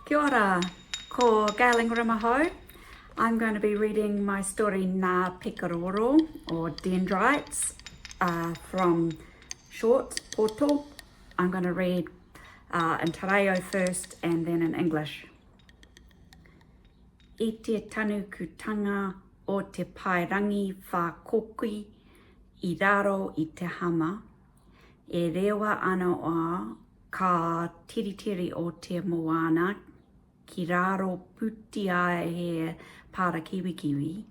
Kia ora, ko Gail Ingram ahau. I'm going to be reading my story Nā Pekaroro or Dendrites uh, from Short Poto. I'm going to read uh, in Te Reo first and then in English. I te tanukutanga o te paerangi whākoki i raro i te hama, e rewa ana a ka tiritiri o te moana ki raro puti ai he parakiwikiwi,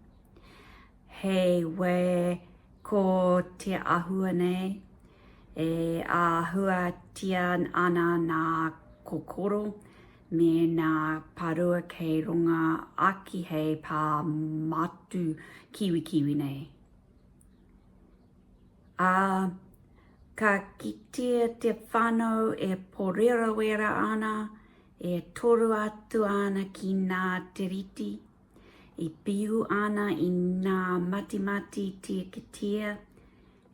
he wē ko te ahua nei, e āhuatia ana nā kokoro me nā parua kei runga ake hei pā matu kiwikiwi nei. Ā, ka kitea te whānau e pōrerawera ana, e toru atu ana ki nā tiriti, e piu ana i nā matimati tīkitia,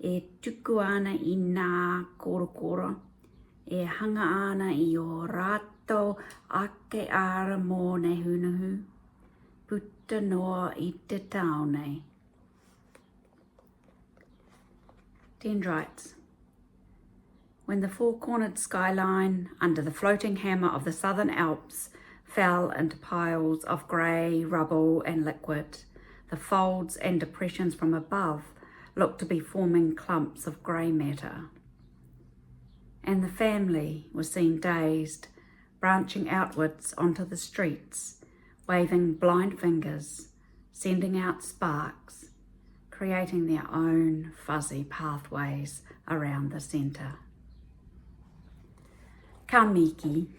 e tuku ana i nā korokoro, e hanga ana i ō rātou ake ara mōnehunehu, puta noa i te tāone. Dendrites. When the four-cornered skyline under the floating hammer of the Southern Alps fell into piles of grey rubble and liquid, the folds and depressions from above looked to be forming clumps of grey matter. And the family was seen dazed, branching outwards onto the streets, waving blind fingers, sending out sparks, creating their own fuzzy pathways around the centre. Ka miki.